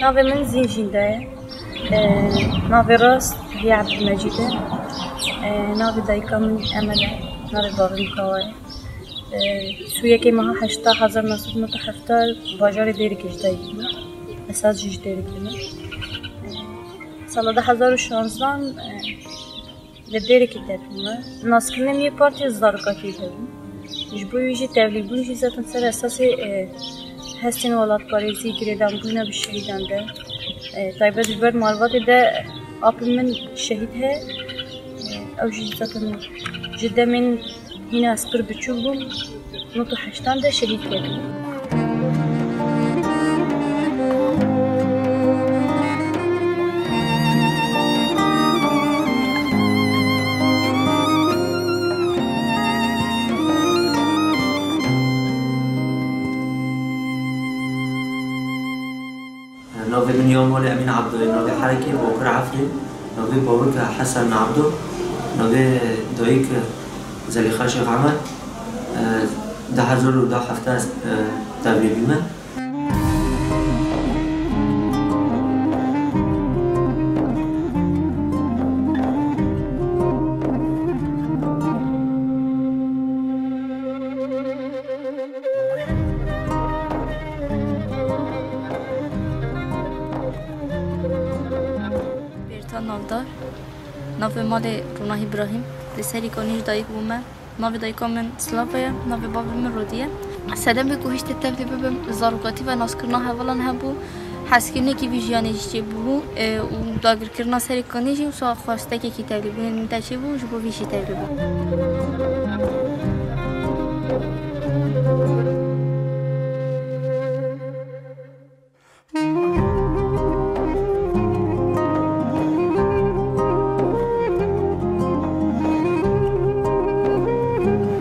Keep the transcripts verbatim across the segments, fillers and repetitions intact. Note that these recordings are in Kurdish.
Navê min Zîn Jînde ye. E, navê rast Heyî Ebdulmecîd e. E, navê dayika min Emel e. Navê bavê min Kawa ye. E, Sûyekê meha heşta hezar neh sed û nod û hefta bajarê Dêrikê ji dayik bû. Esas jî ji Dêrikê me. E, sala du hezar û şanzdan, e, Li Dêrikê tevlî me. Naskirinê min yê partiyê zarokatiyê de bû. Ji bo wî jî tevlîbûn jî zaten ser esasê, e, hestên welatparêzî, girêdanbûna bi şehîdan de. E, taybet ji ber malbatê de apê min şehîd he. E, ew jî zaten ji demên Hîna ez pir biçûk bûm, nod û heştan de şehîd ketim. Navê min ya malê Emîn Ebdo ye, navê herekê Bakur Efrîn, navê bavik Hesen Ebdo, navê dayik Zelîxa Şêx Emed. Du hezar û du heft ez tevlî bîme. Bêrta navdar. Navê malê Ronahî Birahîm. Li Serîkanî ji dayik bûme. Navê dayika min Slava ye. Navê bavê min Rodî ye. Sedemê ku hiştê tevlî bibim, zarokatî ve naskirina hevalan hebû. Hezkirinekî vî jiyanê jî çêbûbû, e, û dagirkirina Serîkanî jî wisa xwestekekî tevlîbûnê min te çêbû, ji bo vî jî tevlî bû.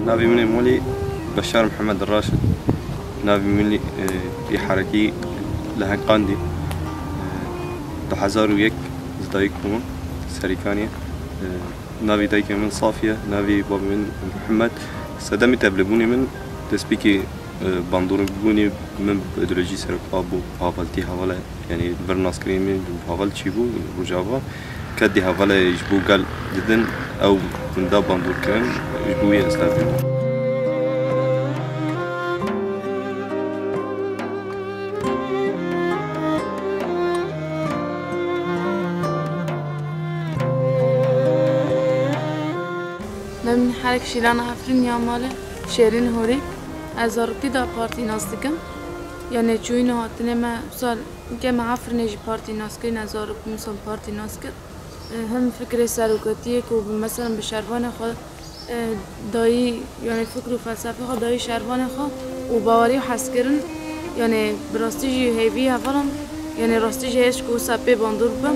Navê min ê molî Beşar Mihemed Raşid. Navê min ê, ê herekî Lehek Qandî. E, du hezar û yek ji dayik bûme, Serîkaniyê. E, Navê dayikê min Safiye, navê bavê min Mihemed. Sedemê tevlîbûnê min destpêkê, e, bandorkirî bû, min bi îdeolojî serokpa bû, havaltî hevala, yanî vir naskirinê min bi haval çêbû, Rojava. Kedê hevala ji bo gel didin, ew min da bandorkirin, ji bo wê ez tevlî bûm. Navê min Herek Şîlana Efrîn ya malê Şêrîn Horî. Ez zaroktî de partî nas dikim. Yanê çûyîn û hatinê me, misal, ke me Efrînê jî partî nas kirîn, ez zarok bûm, misal, partî nas kir. E, him fikrê serokatiyê ku bi, mesela, bi şervanê xwe, e, dayî, yanê fikr û felsefê xwe dayî şervanê xwe û bawerî û hezkirin, yanê bi rastî jî hêvî hevalan, yanê rastî jî hêj ku wisa pê bandor bibim.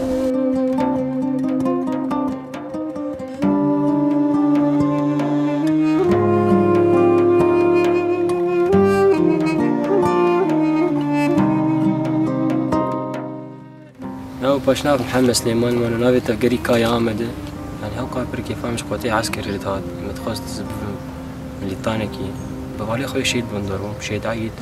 Nav û paşnav Mihemed Silêman, min navê tevgerî Kaya Amedê. Yanî hewqa pir kêfa min ji qotê eskerê re dihat. Min dixwest ez bibim milîtanekî. Bi valê xwe şehîd bandor bûm, şehîd Eîd.